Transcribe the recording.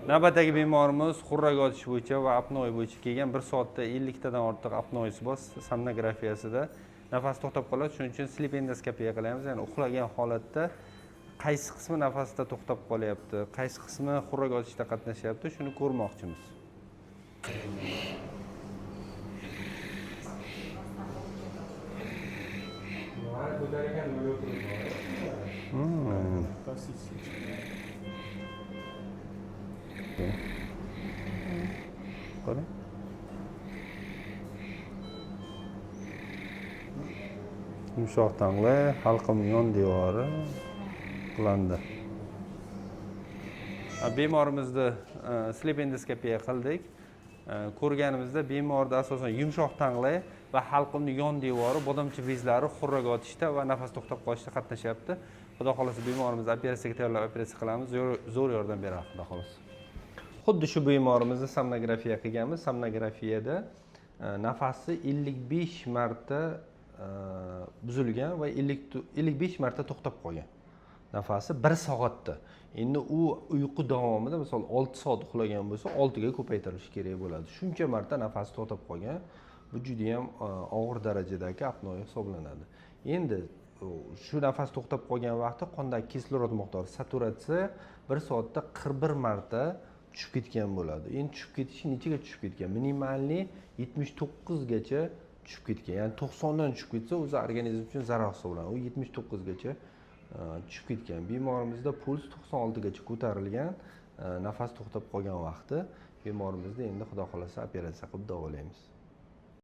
Navbatdagi bemorimiz xurrak otish bo'yicha va apnoe bo'yicha kelgan. 1 soatda 50 tadan ortiq apnoesi bor somnografiyasida. Nafas to'xtab qoladi, shuning uchun sleep endoskopiya qilamiz. Ya'ni uxlagan holatda qaysi qismi nafasda to'xtab qolyapti, qaysi qismi xurrak otishda qatnashyapti, shuni ko'rmoqchimiz. Qarang. Yumshoq tanglay, halqum yon devori qilandi. Bemorimizni sleep endoskopiya qildik. Ko'rganimizda bemorda asosan yumshoq tanglay va halqumni yon devori, bodomcha bezlari xurrak otishda va nafas to'xtab qolishda qatnashyapti. Xudo xohlasa bemorimizni operatsiyaga tayyorlab operatsiya qilamiz, zo'r yordam beradi Xudo xohlasa. Xuddi shu bemorimizni somnografiya qilganmiz. Somnografiyada nafasi 55 marta buzilgan va 55 marta to'xtab qolgan. Nafasi 1 soatda. Endi u uyqu davomida misol 6 soat uxlagan bo'lsa, 6 ga ko'paytirilishi kerak bo'ladi. Shuncha marta nafasi to'xtab qolgan. Bu juda ham og'ir darajadagi apnoe hisoblanadi. Endi shu nafas to'xtab qolgan vaqtda qondagi kislorod miqdori, saturatsiya 1 soatda 41 marta tushib ketgan bo'ladi. Endi tushib ketishi nechaga tushib ketgan? Minimalniy 79 gacha tushib ketgan. Ya'ni 90 dan tushib ketsa, o'zi organizm uchun zarar hisoblanadi. U 79 gacha tushib ketgan. Bemorimizda puls 96 gacha ko'tarilgan, nafas to'xtab qolgan vaqti bemorimizni endi Xudo xohlasa operatsiya qilib davolaymiz.